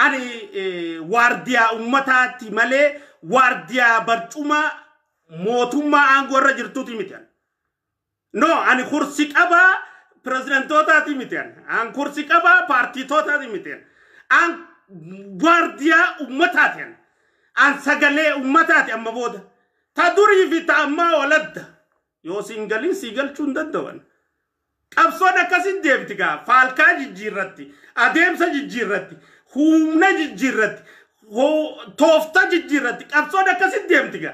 Ani waardiyaa ummataati malee waardiyaa barcuma mootummaa aangoo irra jirtuuti miti. No, ani kursi qabaa pireezidantootaati miti. An kursi qabaa paartiitootaati miti. An waardiyaa ummataati. An sagalee ummataati amma booda. Ta durii fi ta ammaa waladda. Yoo siin galin sii galchuu hin danda'an. Qabsoon akkasin deemti gaa, faalkaa jijjiirratti, adeemsa jijjiirratti, humna jijjiirratti, toofta jijjiirratti, qabsoon akkasin deemti gaa.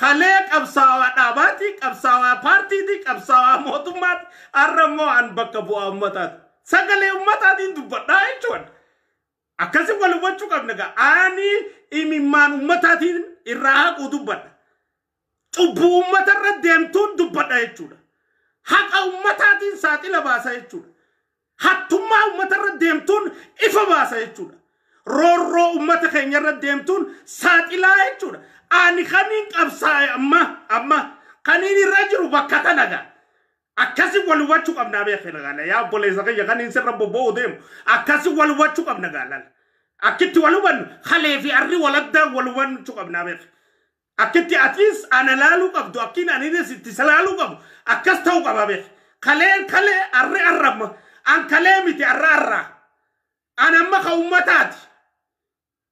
Kalee qabsaawaa dhaabaati, qabsaawaa paartiiti, qabsaawaa mootummaati, har'a immoo an bakka bu'aa ummataati. Sagalee ummataatiin dubbadhaa jechuudha. Akkasi wal hubachuu qabna gaa. Ani imimmaan ummataatiin irraa haquu dubbadha. Cubbuu ummatarra deemtuun dubbadha jechuudha. Haqa ummataatiin saaxila baasa jechuudha. Hattummaa ummatarra deemtuun ifa baasa jechuudha. Roorroo ummata keenyarra deemtuun saaxilaa jechuudha. Ani kaniin qabsaa'e amma kaniin irra jiru bakka tana gaa. Akkasi wal hubachuu qabna beekna gaala. Yaa obboleessa kiyya, kaniin sirra bobba'uu deemu. Akkasi wal hubachuu qabna gaala. Akkitti wal hubannu kalee fi arri waladdaa wal hubachuu qabna beekna. Akkitti atis ana laaluu qabdu, akkiin aninis itti salaaluu qabu akkas ta'uu qaba beek. Kaleen kalee, arri arramma. An kalee miti, arra arraa. An amma ka ummataati.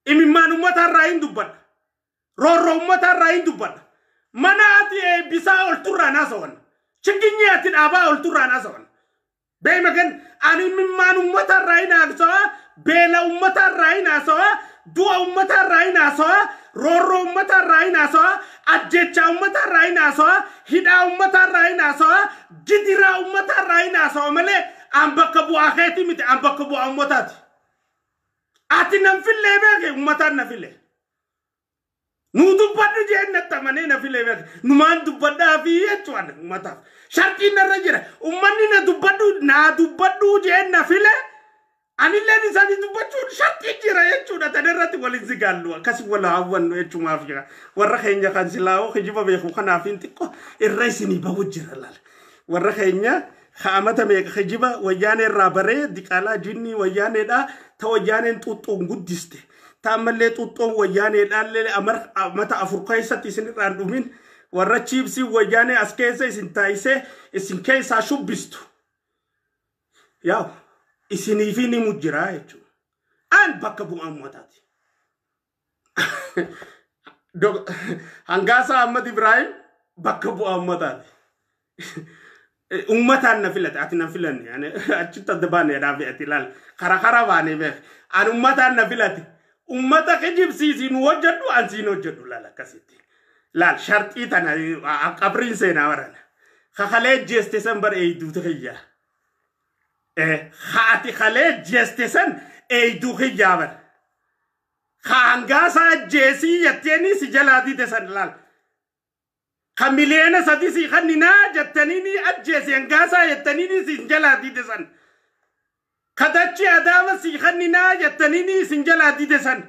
Imimmaan ummataarraa hin dubbadha. Roorroo ummataarraa hin dubbadha. Mana ati eebbisaa olturraan haasawan. Chigginyi ati dhaabaa olturraan haasawan. Beema kan ani imimmaan ummataarraa hin haasawaa, beela ummataarraa hin haasawaa, du'a ummataarraa hin haasawaa, roorroo ummataarraa hin haasawaa, ajjechaa ummataarraa hin haasawaa, hidhaa ummataarraa hin haasawaa, gidiraa ummataarraa hin haasawaa malee an bakka bu'aa keetii miti, an bakka bu'aa ummataati. Ati nan fillee beeke, ummataan na fillee. Nu dubbadhu jeen natti amanee na filee beeke. Numaan dubbadhaa fi jechuudha ummataaf. Shartiin narra jira. Ummanni na dubbadhu naa dubbadhu jeen na file. Anilleen isaanii dubbachuun shartiin jira jechuudha. Tana irratti waliin si gaallu akkasii wal hawwannu jechumaaf jira. Warra keenya kan silaa'oo kijiba beeku kanaaf hin xiqqoo irra isinii bahu jira laala. Warra keenya kaa'amata meeqa kijiba wayyaanee irraa baree, diqaalaa jinnii wayyaaneedha. Ta wayyaaneen xuuxxoon guddiste. Ta ammallee xuuxxoon wayyaaneedhaallee amata 4 keessatti isin irraan dhumin, warra chiipsii wayyaanee as keessa isin taayisee isin keessaa shubbistu. Yaa isiniifi ni mujjiraa jechuudha. An bakka bu'aa uummataati. Hangaasaa Ahmad Ibrahim bakka bu'aa uummataati. Uummataan na filate, ati na filanne, achitti adda baanee dhaabe ati ilaal karaa karaa baanee beek. Ani uummataan na filate. Uummata kijibsiisii nu hojjedhu, an siin hojjedhu laal akkasitti. Laal sharxii tana qabriin seenaa barana. Kakalee jeeste san bar eeyduutu kiyyaa. Haati kalee jeeste san eeyduu kiyyaa bar. Hangaasaa ajjeesii jetteeni si jalaa dide san laal. Ka miliyoona 3 si kanninaa jettanii ajjeesi hangaasaa jettanii si jalaa dide san. Kadachi adaama si kanninaa jettanii isin jalaa dide san.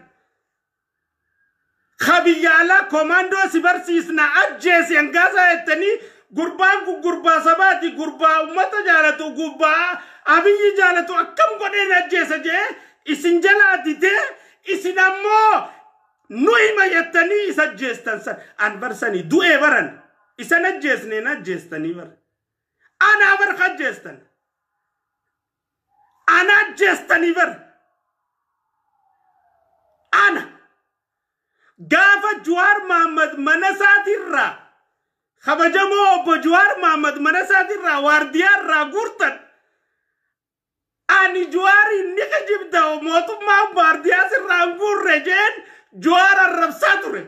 Ka biyya alaa komaandoo si barsiisna ajjeesi hangaasaa jettanii, gurbaan kun gurbaa sabaati, gurbaa ummata jaalatu, gurbaa Abiyyi jaalatu, akkam godheen ajjeesa jee isin jalaa didee, isin ammoo nu hima jettanii isa ajjeestan san an barsanii du'ee baran isan ajjeesneen ajjeestanii bara. Anaa bar ajjeestan. Ana ajjeestanii bar. Ana. Gaafa Jawaar Mahmad mana isaatirraa, kabajamoo obbo Jawaar Mahmad mana isaatirraa waardiyaa irraa guurtan, ani Jawaariin ni kijibda, mootummaa waardiyaa sirraa hin guurre jeen Jawaar arrabsaa ture.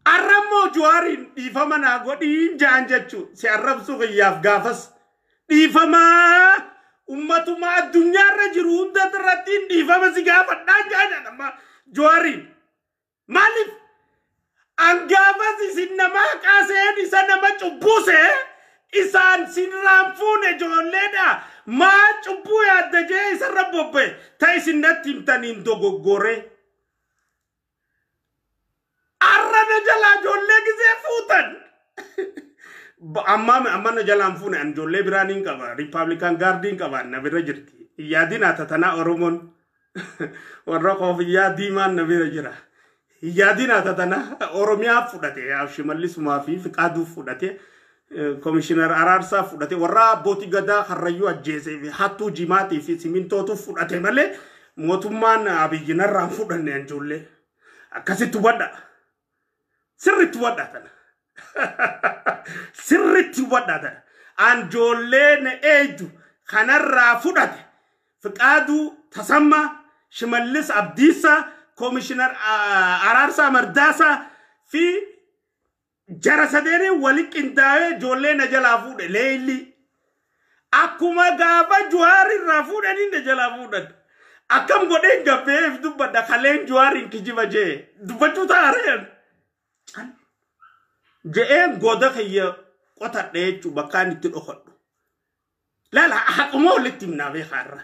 Arrammoo Jawaariin dhiifama naa godhiin jaan jechuu si arrabsuu kiyyaaf gaafas dhiifamaa ummatuma addunyaarra jiru hunda irratti dhiifama si gaafadhaa jaan amma Jawaariin. Maaliif? An gaafas isin nama haqaa isa nama cubbuse isaan sinirraan fuune ijoolleedha. Maa cubbuu yaadda jee isarra bobba'e ta isin natti himtaniin dogoggore. Arra na jalaa ijoollee gisee fuutan. Amma na jalaan fuune, an ijoollee biraan hin qaba. Republican Guardiin qaba, na bira jirti. Yaadinaa tatanaa Oromoon warra koofiyyaa diimaan na bira jira. Yaadinaa tatanaa Oromiyaa fudhate Shimallisumaa fi Fiqaaduu fudhate Komishinar Araarsaa fudhate warra abbootii gadaa Karrayyuu ajjeesee fi hattuu jimaatii fi simintootu fudhate malee mootummaan Abiyyi narraan fudhanne ijoollee. Akkasitti hubadha. Sirriitti hubadha tana. Sirriitti hubadha tana. Anjoolleen eeydu kanarraa fudhate Fiqaaduu Tasammaa, Shimallis Abdiisaa, Komishinar Araarsaa Mardaasaa fi jara sadeenii wali qindaa'ee ijoollee na jalaa fuudhe leelli. Akkuma gaafa Jawaar irraa fuudhanii na jalaa fuudhan. Akkam godheen gabbeef dubbadha kaleen Jawaariin kijiba jee dubbachuu taareen. Je'een goda kiyya qotadhe jechuun bakka inni itti dhokadhu. Laala haquma walitti himnaa beekaa irra.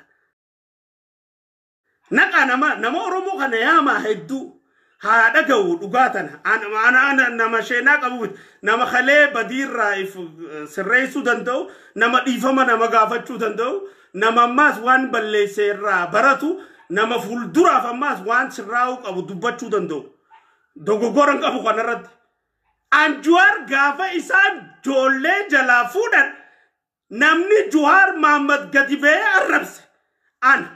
Naqa nama Oromoo kana yaamaa hedduu haa dhaga'u dhugaa tana. Ana nama sheenaa qabu nama kalee badiirraa if sirreessuu danda'u nama dhiifama nama gaafachuu danda'u nama ammaas waan balleesse irraa baratu nama fuulduraaf ammaas waan sirraa'uu qabu dubbachuu danda'u. Dogoggoran qabu kanarratti. Anjuwaar gaafa isaan ijoollee jalaa fuudhan namni Jawaar Mahaammad gadi ba'ee arrabse ana.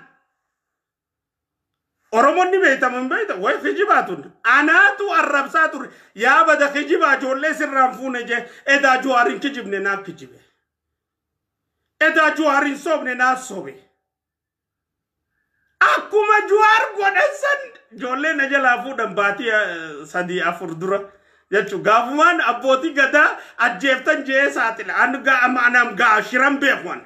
Oromoonni beektaman beekta wayi kijibaa tun anaatu arrabsaa ture yaa bada kijibaa ijoollee sirraan fuune jee edaa Jawaar hin kijibne naaf kijibe. Edaa Jawaar hin soobne naaf soobe. Akkuma Jawaar godhan san ijoollee na jalaa fuudhan baatii 3-4 dura. Jechuun gaafumaan abbootii gadaa ajjeeftan jee saaxila anam gaa shiran beekuan.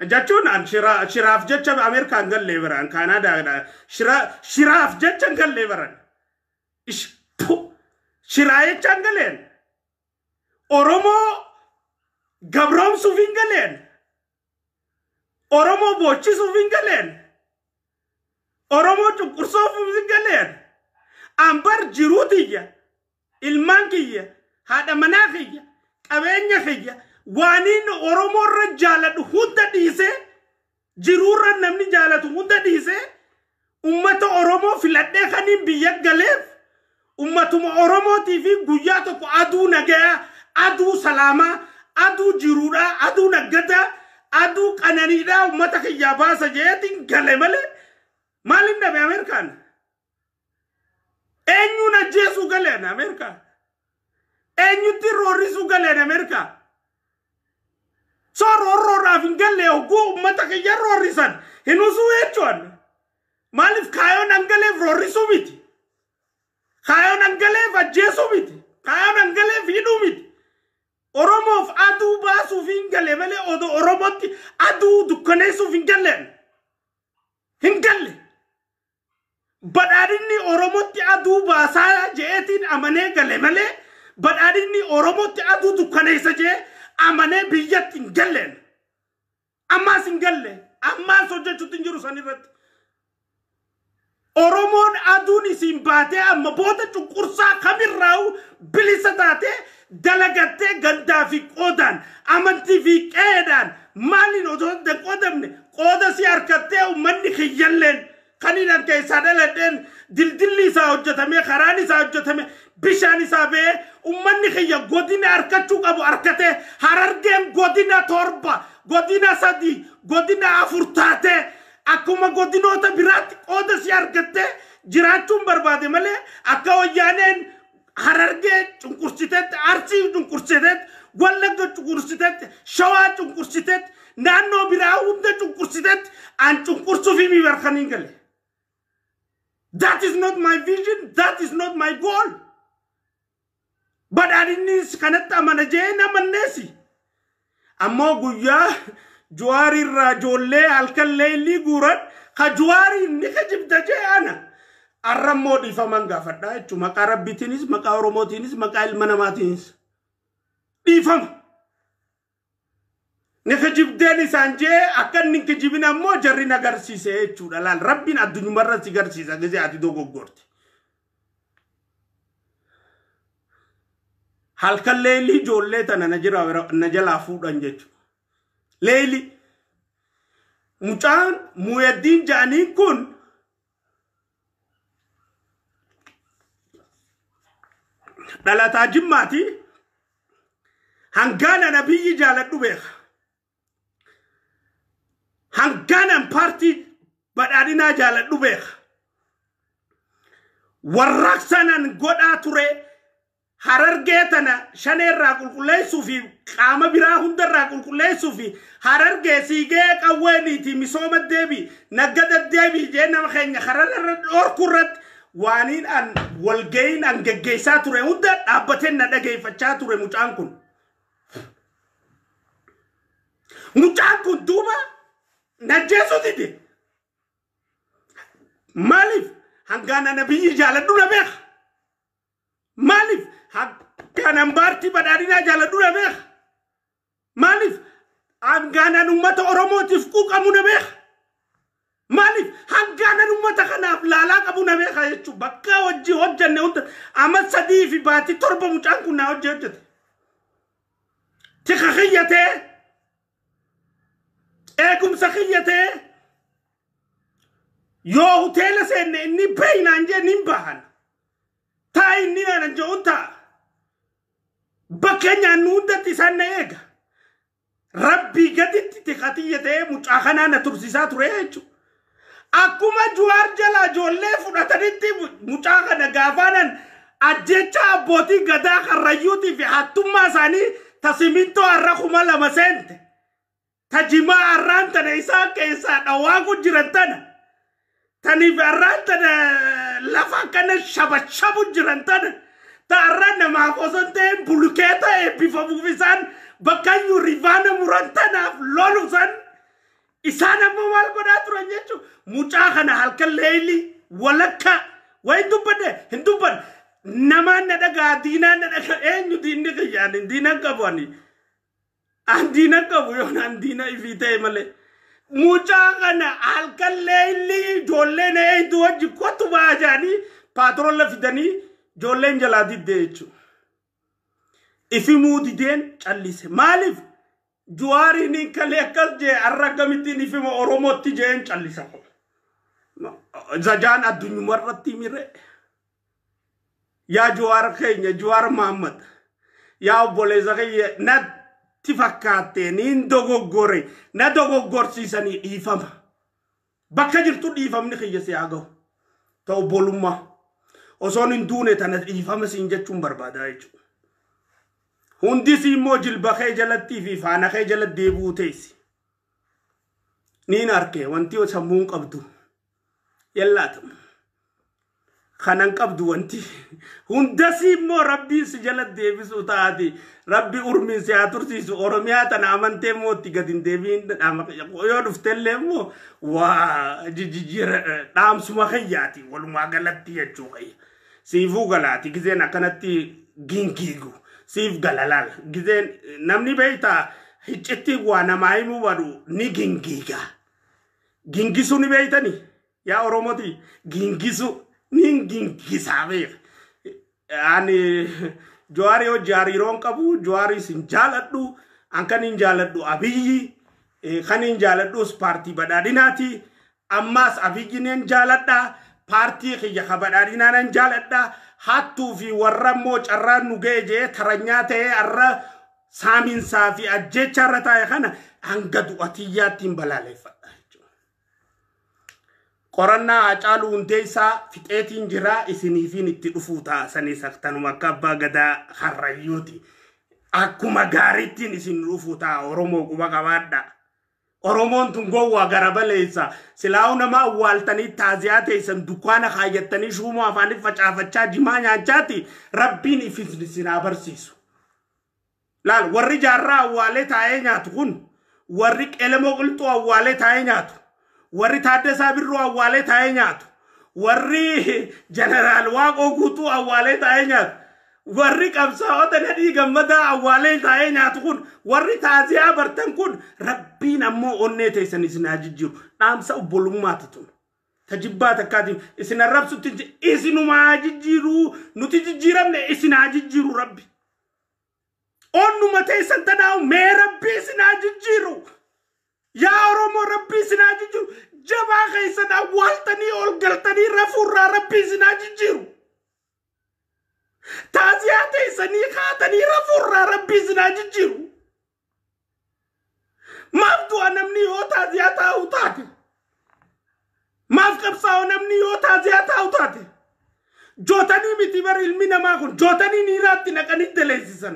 Jechuun an shiraaf jecha Ameerikaan gallee baran Kaanaadaadha shiraaf jecha gallee baran. Shiraa jecha galeen Oromoo gabroomsuuf hin galeen Oromoo boochisuuf hin galeen Oromoo cunqursuuf hin galeen ambar jiruutiyya. Ilmaan kiyya, haadha manaa kiyya, qabeenya kiyya, waaniin Oromoo irra jaaladhu hunda dhiisee, jiruurra namni jaalatu hunda dhiisee, ummata Oromoo filadhee kaniin biyya galeef, ummatuma Oromootii fi guyyaa tokko aduu nagayaa, aduu salaamaa, aduu jiruudhaa, aduu naggadaa, aduu qananiidhaa ummata kiyyaa baasa jeetiin gale malee maaliin dhabe Ameerikaan? Eenyuun ajjeesuu galeen Ameerikaa? Eenyutti roorrisuu galeen Ameerikaa? So roorroodhaaf hin galle hogguu uummata kiyya roorrisan hin usuu jechuun. Maaliif kaayoon hangaleef roorrisuu miti? Kaayoon hangaleef ajjeesuu miti? Kaayoon hangaleef hidhuu miti? Oromoof aduu baasuuf hin galle malee odoo Oromootti aduu dukkaneessuuf hin galleen. Hin galle. Badhaadhinni Oromootti aduu baasaa je'eetiin amanee gale malee badhaadhinni Oromootti aduu dukkaneessa je'ee amanee biyyatti hin galleen. Ammaas hin galle. Ammaas hojjechuutti hin jiru san irratti. Oromoon aduun isin baatee amma booda cunqursaa kamirraa'u bilisa taatee dalagattee gandaa fi qoodaan amantii fi qe'eedhaan maaliin osoo hin qoodamne qooda si harkattee uummanni kiyyalleen kan inni keessaa dhaladheen dildilli isaa hojjetame karaan isaa hojjetame bishaan isaa ba'ee uummanni kiyya godina harkachuu qabu harkatee Harargeen godina 7 godina 3 godina 4 taatee akkuma godinoota biraatti qooda si argattee jiraachuun barbaade malee akka wayyaaneen Harargee cunqursiteetti Arsii cunqursiteetti Wallagga cunqursiteetti Shawaa cunqursiteetti naannoo biraa hunda cunqursiteetti an cunqursuuf himi barkaniin gale. That is not my vision. That is not my goal. Badhaadhinnis kanatti amana jee namanneesi. Ammoo guyyaa Jawaar irraa ijoollee halkan leellii guuran ka Jawaariin ni kijibda jee ana. Arrammoo dhiifaman gaafadha jechuudha. Maqaa Rabbiitiinis, maqaa Oromootiinis, maqaa ilma namaatiinis. Dhiifama. Ni kijibdeen isaan jee akka inni hin kijibin ammoo jarri na agarsiise jechuudha. Laal Rabbiin addunyumarra si garsiisa gisee ati dogoggorte. Halkan leelii ijoollee tana na jalaa fuudhan jechuudha. Leelii. Mucaan Muhyiddin ja'aniin kun dhalataa Jimmaati. Hangaana nabiyyi jaaladhu beeka. Hangaanan paartii badhaadhinaa jaaladhu beeka. Warraaqsanan godhaa ture Harargee tana shaneerraa qulqulleessuu fi qaama biraa hundarraa qulqulleessuu fi Harargee siigee qawweeniiti misooma deebii naggada deebii jee nama keenya hararra dhorku irratti waaniin an walga'iin an geggeessaa ture hunda dhaabbateen na dhageeffachaa ture mucaan kun. Mucaan kun duuba najjeesuu dide. Maaliif hangaana nabiyyi jaaladhu na beeka. Maaliif hangaanan paartii badhaadhinaa jaaladhu na beeka. Maaliif hangaanan uummata Oromootiif quuqamu na beeka. Maaliif hangaanan uummata kanaaf laalaa qabu na beeka jechuudha. Bakka hojii hojjanne hunda amma 3 fi baatii 7 mucaan kun na hojii hojjete. Tika kiyyatee eegumsa kiyyatee yoo hoteela seenne inni beeynaan jee nin bahan. Taa inni naan je'uun ta'a. Bakka nyaannu hundatti isaan na eega. Rabbii gaditti tikatiyyatee mucaa kanaa na tursiisaa ture jechuudha. Akkuma Jawaar jalaa ijoollee fudhatanitti mucaa kana gaafaanan ajjecha abbootii gadaa karrayyuutii fi hattummaa isaanii ta simintoo har'a 2000 seente. Ta jimaa har'aan tana isaan keessaa dhawaa jiran tana. Taniif har'aan tana lafa akkana shabashabu jiran tana. Ta har'a namaaf osoo hin ta'in bulukeeta eebbifamuuf isaan bakkayyuu rivaana muran tanaaf lolu san. Isaan ammoo maal godhaa turan jechuudha. Mucaa kana halkan leelii walakkaa waa hin dubbanne hin dubbanne. Namaan na dhagaa diinaan na dhagaa eenyu diinni kiyyaan diinan qabu ani. An diinan qabu yoon an diina ifii ta'e malee. Mucaa kana halkan leelii ijoollee na eenyu wajji kottu ba'aa jedhanii paatrola fidanii ijoolleen jalaa diddee jechuudha. Ifimuu dideen callise. Maaliif? Jawaariin kalee akkas jee har'a akkamittiin ifima Oromootti jeen callisa. Zajaan addunyuma irratti mire. Yaa Jawaar keenya Jawaar Mahammad. Yaa obboleessa keenya natti fakkaatte niin dogoggore na dogoggorsiisanii dhiifama. Bakka jirtu dhiifamni kiyya si haa gahu. Ta obbolummaa. Osoon hin duune tana dhiifama siin jechuun barbaada jechuudha. Hundis immoo jilba kee jalattii fi faana kee jalatti deebi'uu teessi. Niin arke wanti sammuun qabdu. Yallaatamu. Kanan qabdu wanti. Hundas immoo rabbiin si jalatti deebisuu taati. Rabbi urmiin si haa tursiisu. Oromiyaa tana amantee immoo itti gadi hin deebiin yoo dhuftellee immoo waa jijjiira dhaamsuma kiyyaati. Walumaa galatti jechuu kiyya. Siifuu galaati gizeen akkanatti gingiigu. Siif galalaal gizeen namni beeyta hiccitti waa namaa himuu badu ni gingiiga. Gingisuu ni beeytani yaa Oromooti gingisu ni gingisaa beeka. Ani Jawaarii hojii hariiroon qabu Jawaarii sin jaaladhu an kan hin jaaladhu Abiyyi kan hin jaaladhus paartii badhaadhinaati. Ammaas Abiyyi nan jaaladha. Paartii kiyya ka badhaadhinaa nan jaaladha. Hattuu fi warra immoo carraan nu ga'e jee taranyaa ta'ee har'a saaminsaa fi ajjecha irra taa'e kana hanga du'atiyyaatti hin balaaleffadha. Qorannaa Haacaaluu Hundeessaa fixeetiin jira isiniifiin itti dhufuu ta'a sanii saktanuma akka abbaa gadaa harrayyuuti. Akkuma gaariittiin isin dhufuu ta'a Oromoo quba qabaadha. Oromoon tun gowwaa gara baleessa. Silaa'uu nama awwaaltanii taaziyaa teessan dukkaana kaayyattanii shuumoo afaanii facaafachaa jimaa nyaachaati rabbiin ifis isin haa barsiisu. Laal warri jaarraa awwaalee taa'ee nyaatu kun warri qelemoo qilxuu awwaalee taa'ee nyaatu warri Taaddasaa Birruu awwaalee taa'ee nyaatu warri Jeneraal Waaqoo Guutuu awwaalee taa'ee nyaatu warri qabsaa'ota Nadhii Gammadaa awwaalee taa'ee nyaatu kun warri taaziyaa bartan kun rabbiin ammoo onnee teessan isin haa jijjiiru. Dhaamsa obbolummaati tun. Tajibbaa takkaatiin isin arrabsutti isinuma haa jijjiiru nuti jijjiiramne isin haa jijjiiru rabbi. Onnuma teessan tanaa'u mee rabbi isin haa jijjiiru. Yaa Oromoo, Rabbii isinaa jijjiiru. Jabaa keessan awwaaltanii ol galtanii rafuurraa Rabbii isinaa jijjiiru. Taaziyaa teessanii kaatanii rafuurraa Rabbii isinaa jijjiiru. Maaf du'a namni yoo taaziyaa taa'u taate? Maaf qabsaa'u namni yoo taaziyaa taa'u taate? Jootanii miti bar ilmi namaa kun, jootanii niiraatti naqanii daleessisan.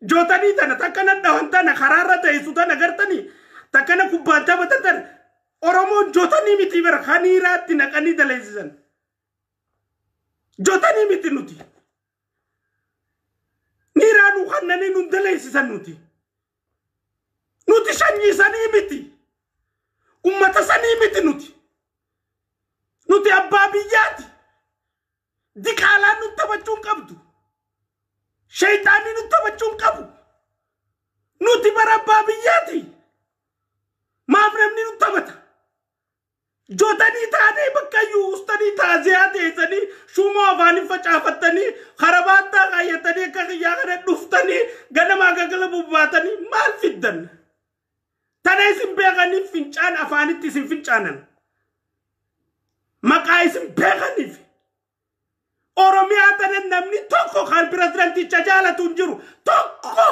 Jootanii tana takkana dhawan, tana karaarra teessu tana gartanii, takkana kubbaan taphatan tana, Oromoon jootanii miti bar haniiraatti naqanii daleessisan. Jootanii miti nuti. Niiraa nu kannanii nu daleessisan nuti. Nuti sanyii sanii miti. Ummata sanii miti nuti. Nuti abbaa biyyaati. Diqaalaan nu taphachuu hin qabdu. Shayxaanni nu taphachuu hin qabu. Nuti bara abbaa biyyaati. Maaf namni nu taphata? Jootanii taanee bakka iyyuu ustanii taaziyaa teessanii, shumoo afaanii facaafattanii, karabaattaa kaayyatanii, akka kiyyaa kana dhuftanii, ganamaa gagala bubbaatanii maal fiddan? Tana isin beekaniif fincaan afaanitti isin fincaanan. Maqaa isin beekaniif. Oromiyaa tana namni tokko kan pirezidanticha jaalatu hin jiru. Tokko.